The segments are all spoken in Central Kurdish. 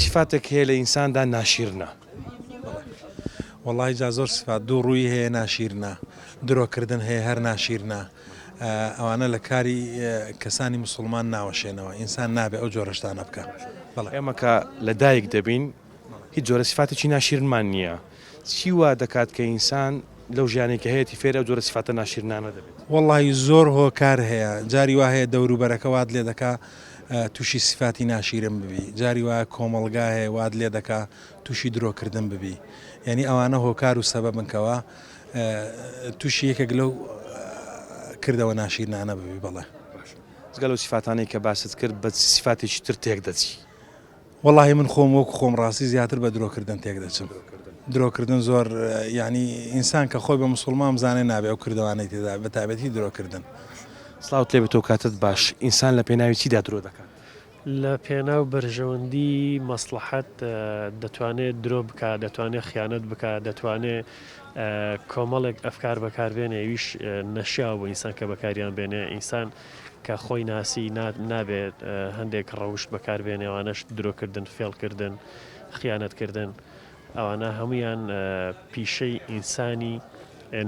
سیفاتێک هەیە لە ئینساندا ناشیرنە؟ بەڵێ وەڵاهی جا زۆر سیفات دوو ڕووی هەیە ناشیرنە درۆ کردن هەیە هەر ناشیرنە ئەوانە لە کاری کەسانی موسڵمان ناوەشێنەوە ئینسان نابێ ئەو جۆرە شتانە بکا بەڵێ. ئێمە کە لە دایک دەبین هیچ جۆرە سیفاتێکی ناشیرنمان نییە چی وا دەکات کە ئینسان لەو ژیانەی کە هەیەتی فێری ئەو جۆرە سیفاتە ناشیرنانە دەبێت؟ وەڵاهی زۆر هۆکار هەیە جاری وا هەیە دەوروبەرەکە وات لێ دەکا توشی سیفاتی ناشیرن ببی جاری وایە کۆمەڵگا هەیە وات لێ دەکا توشی درۆ کردن ببی یعنی ئەوانە هۆکار و سەبەبن کەوا توشی یەکێک لەو کردەوە ناشیرنانە ببی بەڵێ. جگە لەو سیفاتانەی کە باست کرد بە چ سیفاتێکی تر تێک دەچی؟ وەڵاهی من خۆم وەکو خۆم ڕاستی زیاتر بە درۆ کردن تێک دەچم درۆ کردن زۆر یعنی ئینسان کە خۆی بە مسوڵمان بزانێ نابێ ئەو کردەوانەی تێدا بە تایبەتی درۆ کردن. سڵاوت لێبێت و کاتت باش ئینسان لە پێناوی چیدا درۆ دەکات؟ لە پێناو بەرژەوەندی مەسڵەحەت دەتوانێ درۆ بکا دەتوانێ خیانەت بکا دەتوانێ کۆمەڵێک ئەفکار بەکاربێنێ ئەویش نەشیاوە بۆ ئینسان کە بەکاریان بێنێ ئینسان کە خۆی ناسی نابێت هەندێک ڕەوشت بەکاربێنێ ئەوانەش درۆکردن، فێڵکردن، خیانەتکردن ئەوانە هەموویان پیشەی ئینسانی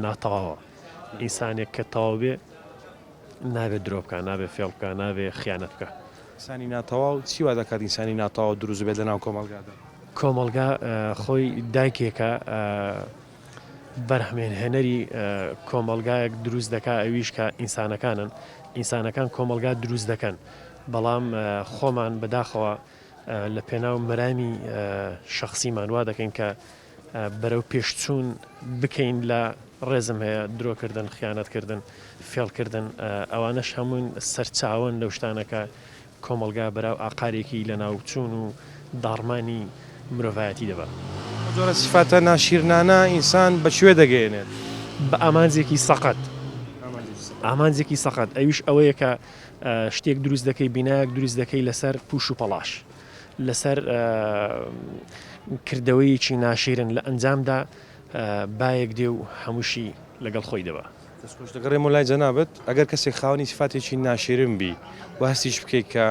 ناتەواوە. ئینسانێک کە تەواو بێ نابێت درۆ بکا، نابێت فێڵ بکا، نابێت خیانەت بکا. ئینسانی ناتەواو چی وا دەکات ئینسانی ناتەواو دروست بێت لەناو کۆمەڵگادا؟ کۆمەڵگا خۆی دایکێکە بەرهەمهێنەری کۆمەڵگایەک دروست دەکا ئەویش کە ئینسانەکانن، ئینسانەکان کۆمەڵگا دروست دەکەن، بەڵام خۆمان بەداخەوە لە پێناو مەرامی شەخسیمان وا دەکەین کە بەرەو پێشچوون بکەین لە ڕێزم هەیە درۆکردن، خیانەتکردن، فێڵکردن ئەوانەش هەموون سەرچاوەن لەو شتانە کە کۆمەڵگا بەراو ئاقارێکی لەناوچوون و داڕمانی مرۆڤایەتی دەبا. ئەو جۆرە سیفاتە ناشیرنانە ئینسان بە کوێ دەگەیەنێت؟ بە ئامانجێکی سەقەت. ئامانجێکی سەقەت ئەویش ئەوەیە کە شتێک دروست دەکەی، بینایەک دروست دەکەی لەسەر پوش و پەڵاش، لەسەر کردەوەیەکی ناشیرن، لە ئەنجامدا بایەک دێ و هەمووشی لەگەڵ خۆی دەبا. دەست خۆش دەگەڕێمەوە لای جەنابت ئەگەر کەسێک خاوەنی سیفاتێکی ناشیرن بی و هەستیش بکەیت کە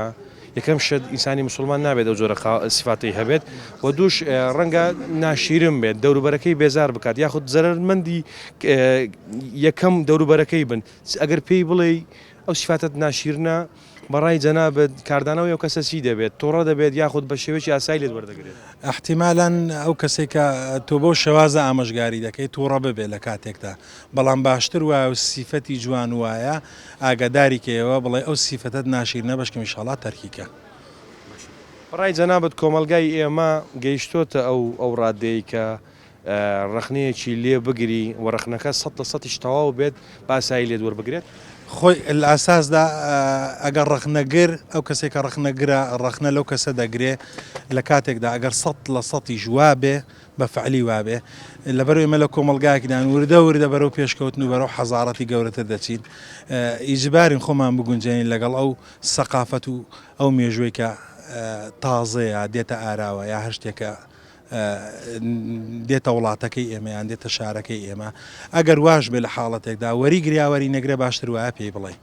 یەکەم شت ئینسانی مسوڵمان نابێت ئەو جۆرە سیفاتەی هەبێت و دووش ڕەنگە ناشیرن بێت دەوروبەرەکەی بێزار بکات یاخود زەرەرمەندی یەکەم دەوروبەرەکەی بن ئەگەر پێی بڵێی ئەو سیفاتەت ناشیرنە بەڕای جەنابت کاردانەوەی ئەو کەسە چی دەبێت؟ توڕە دەبێت یاخود بە شێوەیەکی ئاسایی لێت وەردەگرێت؟ ئیحتیمالەن ئەو کەسەی کە تۆ بەو شێوازە ئامۆژگاری دەکەی توڕە ببێت لە کاتێکدا، بەڵام باشتر وایە و سیفەتی جوان وایە ئاگاداری کەیەوە بڵێ ئەو سیفەتەت ناشیرنە بەشکم ئیشاڵا تەرکی کە. بەڕای جەنابت کۆمەڵگای ئێمە گەیشتۆتە ئەو ئەو ڕادەیەی کە ڕەخنەیەکی لێ بگری و ڕەخنەکە سەت لە سەتیش تەواو بێت بە ئاسایی لێت وەربگرێت؟ خۆی لە ئاساسدا ئەگەر ڕەخنەگر ئەو کەسێک کە ڕەخنەگرە ڕەخنە لەو کەسە دەگرێ لە کاتێکدا ئەگەر سەت لە سەتیش وابێ بە فعلی وابێ لەبەر ئێمە لە کۆمەڵگایەکدان وردە وردە بەرەو پێشکەوتن و بەرەو حەزارەتی گەورەتر دەچین ئیجبارین خۆمان بگونجێنین لەگەڵ ئەو سەقافەت و ئەو مێژووی کە تازەیە دێتە ئاراوە یا هەر شتێکە دێتە وڵاتەکەی ئێمە یان دێتە شارەکەی ئێمە ئەگەر واش بێ لە حاڵەتێکدا وەری گریا وەری نەگرێ باشتر وایە پێی بڵێ.